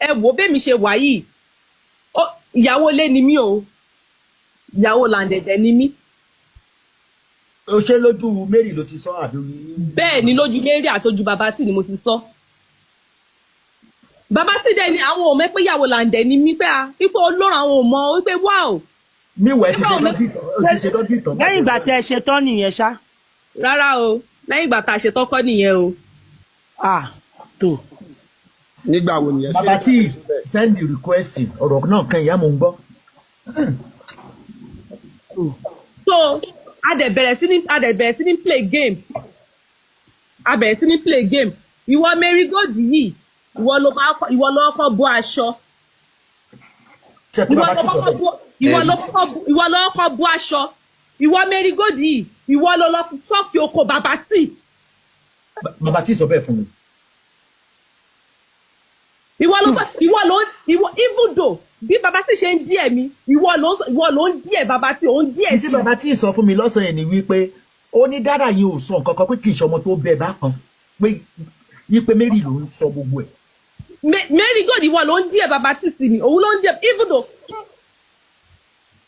Ẹ wò bẹ́ẹ̀ mi ṣe wà yìí, ìyàwó ilé ni mí o, ìyàwó làǹdẹ̀dẹ̀ ni mí. O ṣe lójú Mary ló ti sọ àbí? Bẹ́ẹ̀ ni, lójú Mary àti ojú Baba T ni mo ti sọ. Baba T dẹ̀ ni àwọn ò mọ̀ pé ìyàwó làǹdẹ̀ ni mí, pé a wípé Ọlọ́run, àwọn ò mọ̀ wípé wow. Míwẹ̀ ti ṣe doggy tán, ó ti ṣe doggy tán. Lẹ́yìn ìgbà tẹ́ ẹ ṣe tán nìyẹn ṣá? Rárá o, lẹ́yìn ìgbà tá a ṣe tọ́kọ́ nìyẹn o. Ah, tó. Nígbà wo nìyẹn? Baba T, send the request. Ọ̀rọ̀ náà kan ìyá, mò ń gbọ́. So a dẹ̀ bẹ̀rẹ̀ sí ní play game, a bẹ̀rẹ̀ sí ní play game. Ìwọ Mary Gold yìí, ìwọ ló kọ́ bọ́ aṣọ. Ṣe pé Ìwọ Baba ló T sọ kọ́kọ́ bẹ́ẹ̀? bọ́, ìwọ ló kọ́kọ́ bọ́ aṣọ. Ìwọ Mary Gold yìí, ìwọ ló lọ suck oko Baba T. Baba T sọ bẹ́ẹ̀ fún mi. Ìwọ ló sọ, ìwọ ló ìwọ, even though bí Baba T ṣe ń dare mi, ìwọ ló ń dare Baba T, ò ń dare Tí sí. Baba T sọ fún mi lọ́sàn-án yẹn ni wípé ó ní dára yìí ò sọ nǹkan kan, pé kì í ṣe ọmọ tó bẹ́ẹ̀ bákan, pé wípé Mary ló ń sọ gbogbo ẹ̀. Mary Gold, ìwọ ló ń dare Baba T sí mi, òun ló ń dare. Even though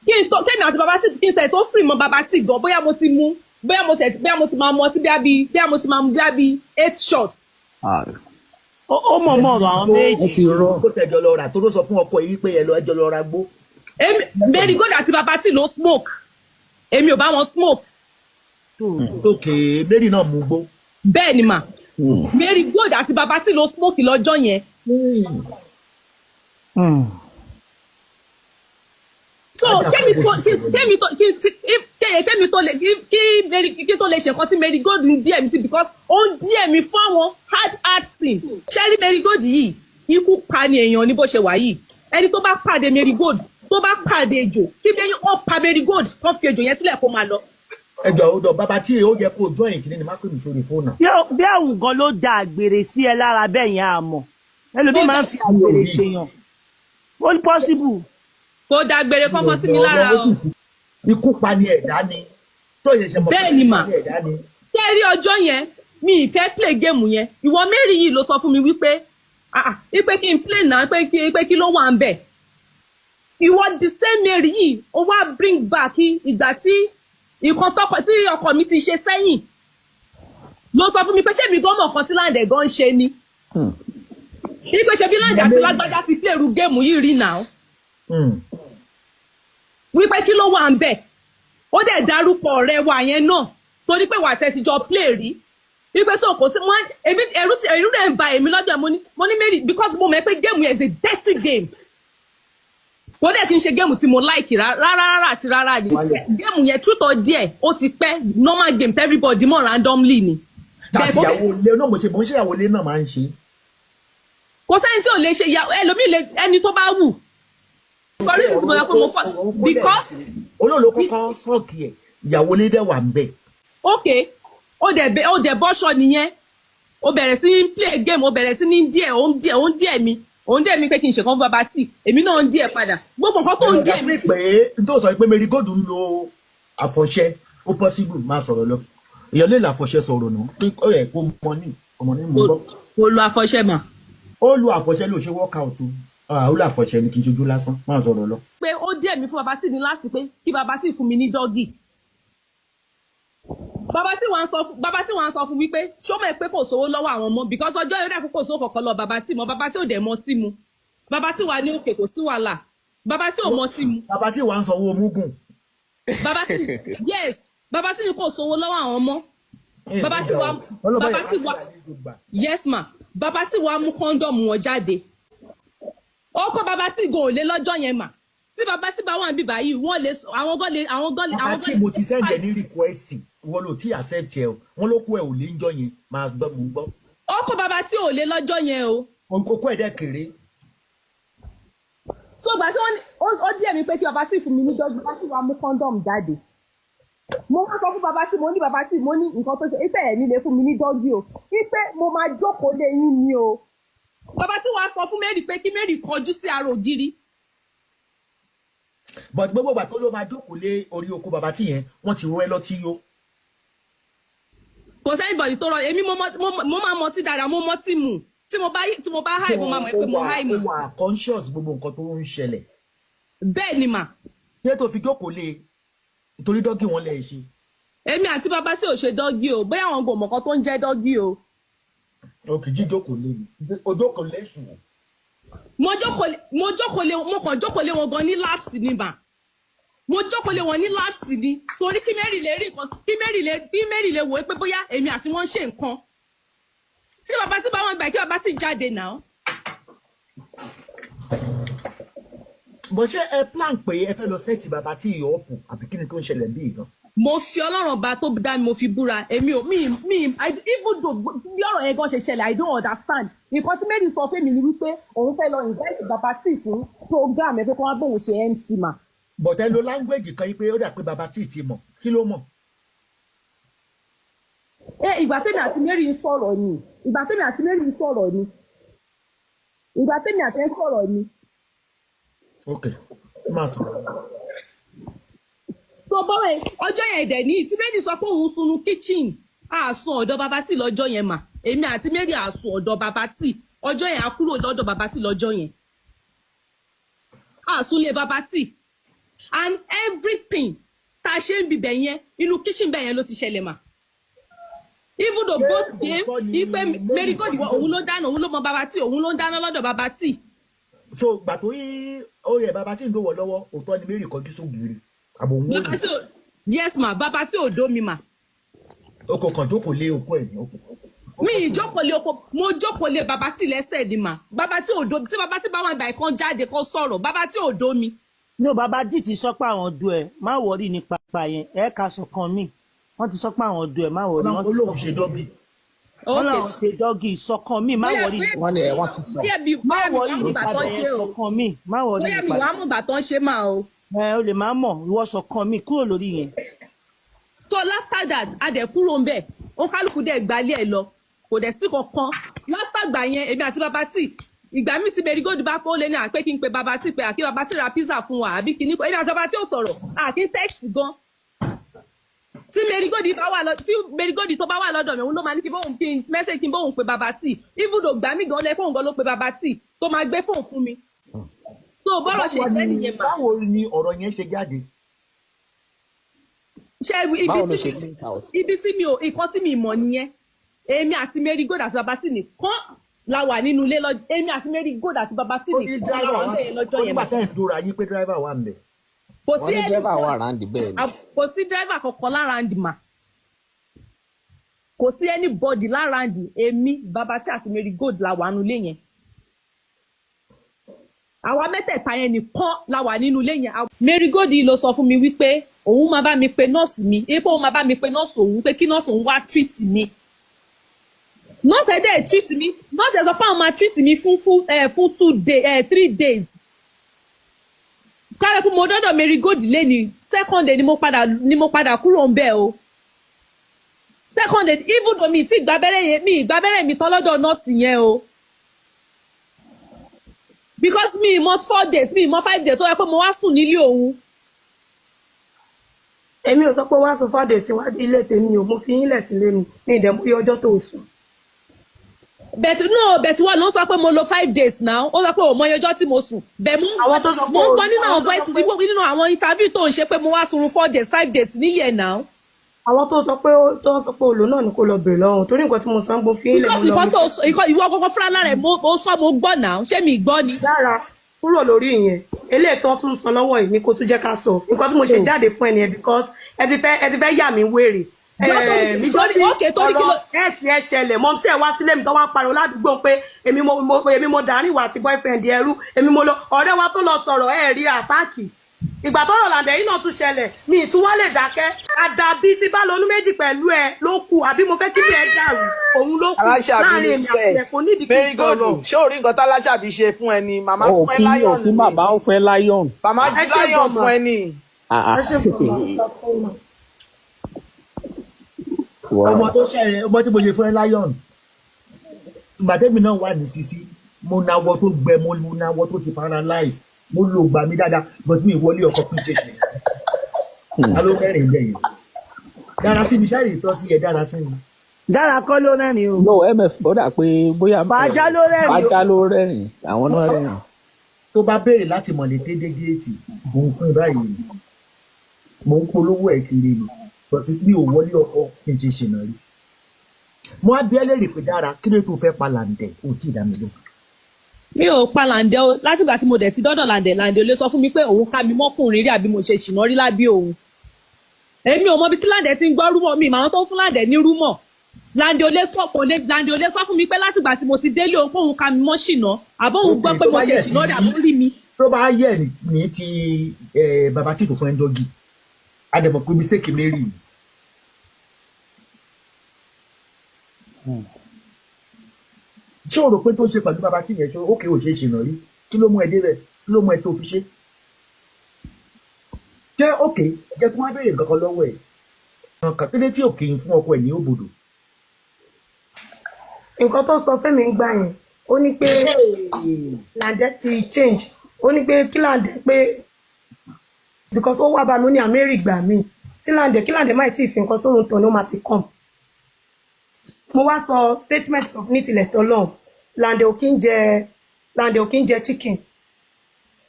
kí n tó, kémi àti Baba T, kí n tẹ̀ tó free mọ́ Baba T gan, bóyá mo ti mú, bóyá mo ti máa mu ọtí, bóyá mo ti máa mu bóyá bí eight shots. Ó mọ̀ mọ̀ ọ̀rọ̀ àwọn Ó méjì. ti rọ. Kó tẹ̀jọ́ lọ rà tó ló sọ fún ọkọ yìí wípé ẹ lọ, ẹjọ́ lọ ra gbó. Èmi, Mary Gold àti Baba T ló smoke, èmi ò bá wọn smoke. Ok, Mary náà mú gbó. Bẹ́ẹ̀ ni mà, Mary Gold àti Baba T ló smoke lọ́jọ́ yẹn. So kémi tó kémi tó kí kémi tó lè kí Mary, kí tó lè ṣe nǹkan tí Mary Gold ń dare mi sí, because ó ń dare mi fún àwọn hard hard thing. Ṣẹ́rí Mary Gold yìí, ikú pa ni èèyàn ní bó ṣe wà yìí. Ẹni tó bá pàdé Mary Gold, tó bá pàdé ejò, kí bẹ́ẹ̀ ó pa Mary Gold, kó fi ejò yẹn sílẹ̀ kó máa lọ. Ẹjọ́ ó dọ̀ Baba T, ó yẹ kó join kìíní ni, má pè mí sórí fóònù. Bí àwùgọ́ ló da àgbèrè sí ẹ lára bẹ́ẹ̀ yẹn, àmọ́ ẹlòmíì máa ń fi àgbèrè ṣèyàn, ó ní possible. Kó dágbére kọ́kọ́ sí mi lára o. Ikú pa ni ẹ̀dá ni tó yẹ ṣe mọ̀ pé Bẹ́ẹ̀ ni mà. ikú pa ni ẹ̀dá ni. Ṣé ẹ rí ọjọ́ yẹn, mi ì fẹ́ play game yẹn. Ìwọ Mary yìí ló sọ fún mi wípé, ah ah, wípé kí n play náà, pé kí ló wà ń bẹ̀. Ìwọ the same Mary yìí, ó wá bring back ìgbà tí nǹkan tọkọ tí ọkọ mi ti ṣe sẹ́yìn, ló sọ fún mi pé ṣé mi gan mọ̀ nǹkan tí láǹdẹ̀ gan ń ṣe ni, wípé ṣe bí láǹdẹ̀ àti lágbájá ti play irú game yìí rí náà, wípé kí ló wà ń bẹ̀. Ó dẹ̀ dárúkọ ọ̀rẹ́ wa yẹn náà, torí pé wà á tẹ́tí jọ play rí, wípé so kò sí wọn. Èmi, ẹ̀rù tí ẹ̀rù rẹ̀ ń ba èmi lọ́jọ́. Mo ní Mary, because mo mọ̀ pé game yẹn is a dirty game, kò dẹ̀ kí n ṣe game tí mo like rárá rárá àti rárá ni. Game yẹn, truth or dare, ó ti pẹ́, normal game tí everybody mọ̀ randomly ni. Tàti ìyàwó ilé náà, mo ṣe mo ń ṣe ìyàwó ilé náà máa ń ṣe. Kò sẹ́ni tí ò lè ṣe ìyàwó ẹlòmíì lè, ẹni tó bá wù. Sorry, tí mo sọ pé mo fọ́ because Olóòlò kọ́kọ́ suck ẹ̀, ìyàwó ilé dẹ̀ wà ń bẹ̀. Ok, ó dẹ̀ bọ́ṣọ nìyẹn, ó bẹ̀rẹ̀ sí ní play game, ó bẹ̀rẹ̀ sí ní dare, ó ń dare mi, ó ń dare mi pé kí n ṣèkan fún Baba T. Èmi náà ń dare padà, gbogbo nǹkan tó ń dare mi sí. Pé n tó sọ pé Mary Gold ń lo àfọ̀ṣẹ, ó possible. Máa sọ̀rọ̀ lọ, èèyàn lè lo àfọ̀ṣẹ sọ̀rọ̀ nù, ó yẹ kó mọ ní ọmọ ní mò ń bọ̀. Kò lo àfọ̀ṣẹ mà. Ó lo àfọ̀ṣẹ ló ṣe workout o. Ah, ó lo àfọ̀ṣẹ ni, kì í ṣojú lásán. Máa sọ̀rọ̀ lọ. Pé ó dare mi fún Baba T ní láti pé kí Baba T fún mi ní doggy. Baba T wàá sọ fún mi pé ṣó mọ̀ pé kò sówó lọ́wọ́ àwọn ọmọ, because ọjọ́ yóò dẹ̀ kó sówó kọ̀ọ̀kan lọ Baba T mọ́. Baba T ò dẹ̀ mọ́ tí mu. Baba T wà ní òkè, kò sí wàhálà, Baba T ò mọ́ tí mu. Baba T wàá ń sanwó mugun. Baba T, yes, Baba T ní kò sówó lọ́wọ́ àwọn ọmọ. Baba T wà, yes ma, Baba T wà mú condom wọn jáde. Ó kọ́ Baba T gan ò lé lọ́jọ́ yẹn mà. Tí Baba T bá wà níbí báyìí, wọ́n lè, àwọn gan lè, àwọn gan lè, Baba àwọn tí gan lè. Mo ti send ẹ ní request, wọ́n lò tí accept ẹ o. Wọ́n ló kó ẹ ò lé ń jọ yẹn. Máa gbọ́, mò ń gbọ́. Ó kọ́ Baba T ò lé lọ́jọ́ yẹn o. Kókó ẹ̀ dẹ̀ kéré. So gbà tí wọ́n ní ó dare mi pé kí Baba T fún mi ní doggy, Baba T wá mú condom jáde. Mo wá sọ fún Baba T, mo ní Baba T, mo ní nǹkan tó ṣe ife ẹ̀ nílé fún mi ní doggy o, ipe mo máa jókòó lé yín ni o. Baba T wá sọ fún Mary pé kí Mary kọjú sí ara ògiri. But gbogbo ìgbà tó ló máa jókòó lé orí oko Baba T yẹn, wọ́n ti rọ ẹ lọ́tí yó. Kò sí anybody tó rọ èmi. Mo máa mọtí dáadáa, mo mọtí mu. Tí mo bá high, mo máa mọ̀ pé mo high Ó mà. wà conscious gbogbo nǹkan tó ń ṣẹlẹ̀? Bẹ́ẹ̀ ni mà. Ṣé tó fi jókòó lé nítorí doggy wọn lè ṣe? Èmi àti bàbá tí ò ṣe doggy o. Bóyá àwọn kò mọ̀ kan tó ń jẹ́ doggy o. Ok, jíjókòó lé ni o jókòó lé sùn. Mo jókòó lé, mo kàn jókòó lé wọn gan ní laps ni mà. Mo jókòó lé wọn ní laps ni torí kí Mary lè rí nǹkan, kí Mary lè wò ó pé bóyá èmi àti wọn ń ṣe nǹkan. Tí bàbá tí bá wọn gbà kí bàbá sì jáde náà. Bó ṣe ẹ plan pé ẹ fẹ́ lọ set bàbá tí ìyọ̀ ọ̀pù àbí kí ni tó ń ṣẹlẹ̀ bí ìgan? Mo fi Ọlọ́run ọba tó dá mi, mo fi búra, èmi ò mi even though bí ọ̀rọ̀ yẹn gan ṣe ṣẹlẹ̀, I don't understand. Nǹkan tí Mary sọ fún mi ni wípé òun fẹ́ lọ invite bàbá tí fún program ẹ pé kó wá bóun ṣe MC mà. But ẹ lo language kan yìí pé ó dà pé bàbá tí ti mọ̀. Kí ló mọ̀? Ẹ ìgbà tèmi àti Mary ń sọ̀rọ̀ ni, ìgbà tèmi àti Mary ń sọ̀rọ̀ ni, ìgbà tèmi àti ẹ ń sọ̀rọ̀ ni. Ok, ẹ máa sọ̀rọ̀. So bọ́rọ̀ ẹ ọjọ́ yẹn dẹ̀ ní tí Mary sọ pé òun sunu kitchen, àsùn ọ̀dọ̀ bàbá tí lọ́jọ́ yẹn mà. Èmi àti Mary àsùn ọ̀dọ̀ bàbá tí ọjọ́ yẹn, á kúrò lọ́dọ̀ bàbá tí lọ́jọ́ yẹn, àsùn lé bàbá tí and everything tá a ṣe ń bibẹ̀ yẹn, inú kitchen bẹ̀ yẹn ló ti ṣẹlẹ̀ mà. Even though both game ipe Mary Gold, òun ló dáná, òun ló mọ bàbá tí, òun ló ń dáná lọ́dọ̀ bàbá tí. So gbà tó yí ó yẹ bàbá tí ń dòwọ́ lọ́wọ́, òótọ́ ni Mary kọjú sógiri àbò òun ò Bàbá tí ò, yes ma, bàbá tí ò dó mi mà. O kò kàn jókòó lé okó ẹ̀ ní okó. Mi ìjókòó lé oko, mo jókòó lé bàbá tí lẹ́sẹ̀ ni mà. Bàbá tí ò dó, tí bàbá tí bá wà ìgbà kan jáde kan sọ̀rọ̀, bàbá tí ò dó mi. Ní o bàbá dì ti sọ pé àwọn du ẹ, má worry nípa yẹn. Ẹ ká sọ kan míì, wọ́n ti sọ pé àwọn du ẹ, má worry. Wọ́n Ó ti lóun ṣe doggy. wọ́n Ok. làwọn ṣe doggy, sọkan míì, má Bóyá worry. Wọ́n ní ẹ wọ́n ti sọ. Bóyá mi Má bóyá mi worry wàá mú nípa bàtọ́ yẹn, ṣe o. sọkan míì, má worry Bóyá mi nípa wàá mú bàtọ́ ṣe máa o. ẹ o lè má mọ̀, ìwọ sọkan míì kúrò lórí yẹn. So after that, a dẹ̀ kúrò ń bẹ̀, ó kálukú dẹ̀ gbalẹ̀ ẹ̀ lọ, kò dẹ̀ sí kankan látàgbà yẹn. Èmi àti bàbá tí ìgbà mi ti Mary Gold bá kó lé ní àpé kí n pe bàbá tí pé àkí bàbá tí ra pizza fún wa àbí kíní. Èmi àti bàbá tí ò sọ̀rọ̀, àkí text gan. Tí Mary Gold bá wà lọ, tí Mary Gold tó bá wà lọ́dọ̀ mi, òun ló máa ní kí bóun kí n message kí n bóun pe bàbá tí. Even though gbà mí gan lẹ fóun gan ló pe bàbá tí tó máa gbé fóun fún mi. So bọ́rọ̀ ṣe jẹ́ nìyẹn mà. Báwo ni ọ̀rọ̀ yẹn ṣe jáde? Ṣe ibi Báwo ló tí ṣe link out? Ibi tí mi ò, nǹkan tí mi mọ̀ nìyẹn. Èmi àti Mary Gold àti bàbá tí nìkan la wà nínú ilé lọ. Èmi àti Mary Gold àti bàbá tí Ó ní nìkan la driver wà wà ń bẹ̀yẹn lọ́jọ́ ó yẹn nígbà mà. tẹ́ ẹ̀ ń dúra yín pé driver wà ń bẹ̀. Kò Wọ́n sí ní ẹni driver wà round bẹ́ẹ̀ ni. Kò sí driver kankan l'around mà. Kò sí anybody l'around. Èmi, bàbá tí àti Mary Gold la wà nínú ilé yẹn. Àwa mẹ́tẹ̀ẹ̀ta yẹn nìkan la wà nínú ilé yẹn. Mary Gold yìí ló sọ fún mi wípé òun máa bá mi pe nọ́ọ̀sì mi, pé òun máa bá mi pe nọ́ọ̀sì òun, pé kí nọ́ọ̀sì òun wá treat mi. Nọ́ọ̀sì ẹ̀ dẹ̀ treat mi. Nọ́ọ̀sì ẹ̀ sọ pé àwọn máa treat mi fún 2 day, 3 days. Kálẹ̀ pé mo dọ́dọ̀ Mary Gold lẹ́ni second day ni mo padà kúrò ń bẹ̀ o. Second day, even though mi ti gba abẹ́rẹ́ yẹn, mi ì gba abẹ́rẹ́ mi tán lọ́dọ̀ nọ́ọ̀sì yẹn o, because mi ì mọ 4 days, mi ì mọ 5 days tó yẹ pé mo wá sùn nílé òun. Èmi ò sọ pé wá sọ fàdé síwájú ilé tèmi o. Mo fi yín lẹ̀ sílé mi ní ìdẹ̀mú iye ọjọ́ tó sùn. But no, but wọ́n ló ń sọ pé mo lo 5 days now. Ó sọ pé òun mọ iye ọjọ́ tí mo sùn bẹ́ẹ̀. Mo Àwọn tó sọ pé mo ń gbọ́ nínú àwọn àwọn tó voice sọ pé nínú àwọn interview tó ń ṣe pé mo wá sunrun 4 days, 5 days nílé ẹ̀ now. Àwọn tó sọ pé olò náà ni kò lọ bèrè lọ́wọ́, torí nǹkan tí mo sọ ń gbó fi yín lẹ̀ Because mo lọ nǹkan tó sọ ìwọ gbogbo fúnra lára ẹ̀, mo sọ, mo gbọ́ now. Ṣé mi gbọ́ ni? Lára kúrò lórí ìyẹn, eléyìí tó tún sọ lọ́wọ́ yìí ni kò tún jẹ́ ká sọ nǹkan tí mo ṣe jáde fún ẹni ẹ, because ẹ ti fẹ́ yà mí wèrè. Okay, torí kí Ọ̀rọ̀ ẹ ti ẹ ṣẹlẹ̀ mọ́ sí ẹ wá sílé mi tó wá ń pariwo ládùúgbò pé èmi mo dàárín ìwà àti boyfriend ẹrú, èmi mo lọ ọ̀rẹ́ wa tó lọ sọ̀rọ̀ ẹ rí attack. Ìgbà tọ́rọ̀ làǹdẹ̀ yìí náà tún ṣẹlẹ̀, mi ì tún wá lè dákẹ́. Àdàbí tí bá lọ́nu méjì pẹ̀lú ẹ ló kù, àbí mo fẹ́ kí mi ẹ dàrú, òun ló kù. Aláṣàbí Láàrin ní èmi àti sẹ ẹ kò nídìí kí n Mary Gold, sọ̀rọ̀. ṣé o rí nǹkan táláṣàbí ṣe fún ẹ ni? Màmá fún ẹ Òkí lion òkí ni. Màmá ó fún ẹ lion. Màmá Ẹ ṣe lion gan ma. fún ẹ ni. Ah, ah. Ẹ ṣe gan ma. Ọmọ tó ṣe ọmọ tí mo ṣe fún ẹ lion, ìgbà tẹ́mi náà wà ní sisi, mo nawọ́ tó gbẹ, mo nawọ́ tó ti paralyze, mo lo gbà mí dáadáa, but mi ìwọlé ọkọ pín ṣe ṣe. Ta ló kẹrin jẹ yẹn dára sí mi? Ṣáà lè tọ́ sí ẹ dára sí mi. Dára kọ́ ló rẹ́rìn o. No, MF, ó dà pé bóyá Fàájà ló rẹ́rìn o. Fàájà ló rẹ́rìn, àwọn náà rẹ́rìn. Tó bá béèrè láti mọ̀lẹ́ dédé géètì, mò ń pín báyìí ni, mò ń polówó ẹ̀ kiri ni, but mi ò wọlé ọkọ kí n ṣe ṣìnà rí. Mo á bí ẹlẹ́rìí pé Dára, kí ló tó fẹ́ pa Làǹdẹ̀? Ò tí ì dá mi lóhùn. Mi ò pa Làǹdẹ̀ o. Látìgbà tí mo dẹ̀ ti dọ́dọ̀ Làǹdẹ̀, Làǹdẹ̀ ò lè sọ fún mi pé òun ká mi mọ́kùnrin rí àbí mo ṣe ṣìnà rí lábí òun. Èmi ò mọ ibi tí Làǹdẹ̀ ti ń gbọ́ rumour mi, màá tó fún Làǹdẹ̀ ní rumour. Làǹdẹ̀ ò lè sọ, kò lè, Làǹdẹ̀ ò lè sọ fún mi pé látìgbà tí mo ti délé òun pé òun ká mi mọ́ ṣìnà, àbó òun gbọ́ pé mo ṣe ṣìnà rí, àbó rí mi. Tó bá yẹ ní ti bàbá títò fún ẹndọ́gì, àdèmọ̀ pé mistake Mary ni. Ṣé o rò pé tó ṣe pẹ̀lú bàbá tí yẹn ṣe ókè ò ṣe é ṣìnà rí? Kí ló mú ẹ débẹ̀? Kí ló mú ẹ tó fi ṣe? Ṣé òkè jẹ́ kí wọ́n béèrè nǹkan kan lọ́wọ́ ẹ̀ kan? Kí ló tí òkè ń fún ọkọ ẹ̀ ní òbòdò? Nǹkan tó sọ fẹ́mi ń gbà yẹn, ó ní pé Làǹdẹ̀ ti change. Ó ní pé kí Làǹdẹ̀ pé because ó wá bá mi, ó ní àmẹ́rì gbà mí tí Làǹdẹ̀, kí Làǹdẹ̀ má tí ì fi nǹkan sóhun tán ló máa ti come. Mo wá sọ statement of ní tilẹ̀ tọ́lọ́hún, Làǹdẹ̀ ò kí ń jẹ, Làǹdẹ̀ ò kí ń jẹ chicken.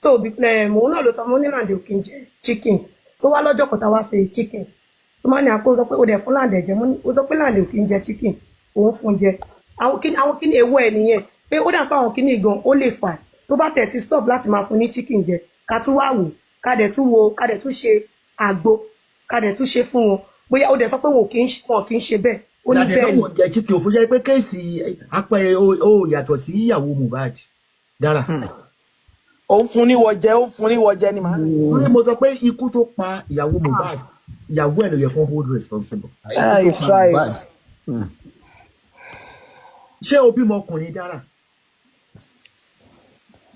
So òun náà ló sọ, mo ní Làǹdẹ̀ ò kí ń jẹ chicken. So wá lọ́jọ́ kan tá a wá ṣe chicken, tó máa ní àpò sọ pé ó dẹ̀ fún Làǹdẹ̀ jẹ. Mo ní ó sọ pé Làǹdẹ̀ ò kí ń jẹ chicken, òun fún jẹ. Àwọn kíni èwo ẹ̀ nìyẹn pé ó dà pé àwọn kíni gan ó lè fà tó bá tẹ̀ ti stop láti máa fún ní chicken jẹ, ká tún wá wò, ká dẹ̀ tún wo, ká dẹ̀ tún ṣe àgbo, ká dẹ̀ tún ṣe fún wọn bóyá. Ó dẹ̀ sọ pé wọn kì í ṣe bẹ́ẹ̀. Ó ní Làǹdẹ̀ bẹ́ẹ̀ ni. náà wọ́n jẹ chicken òfin jẹ́ pé case apẹ́ ó yàtọ̀ sí ìyàwó Mohbad, Dára. Ó ń fún ní wọjẹ, ó ń fún ní wọjẹ ni màá. Torí mo sọ pé ikú tó pa ìyàwó Mohbad, ìyàwó ẹ̀ ló yẹ kó hold responsible. Ah, you try. Mohbad. Ṣé o bímọ ọkùnrin, Dára?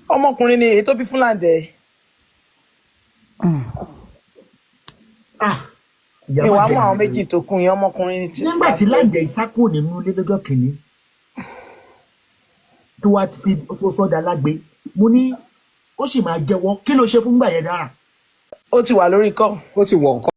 Ọmọkùnrin ni èyí tó bí fún Làǹdẹ̀. Ah, ìyá Mi má wàá jẹ mú àwọn mí. méjì tó kù yẹn, ọmọkùnrin ni ti. Nígbà tí Làǹdẹ̀ sá kúrò nínú ilé lọ́jọ́ kìíní tó wá fi tó sọ́dà lágbe, mo ní ó sì máa jẹ́wọ́. Kí ló ṣe fún gbà yẹn, Dára? Ó ti wà lórí kọ́. Ó ti wọ̀ nǹkan.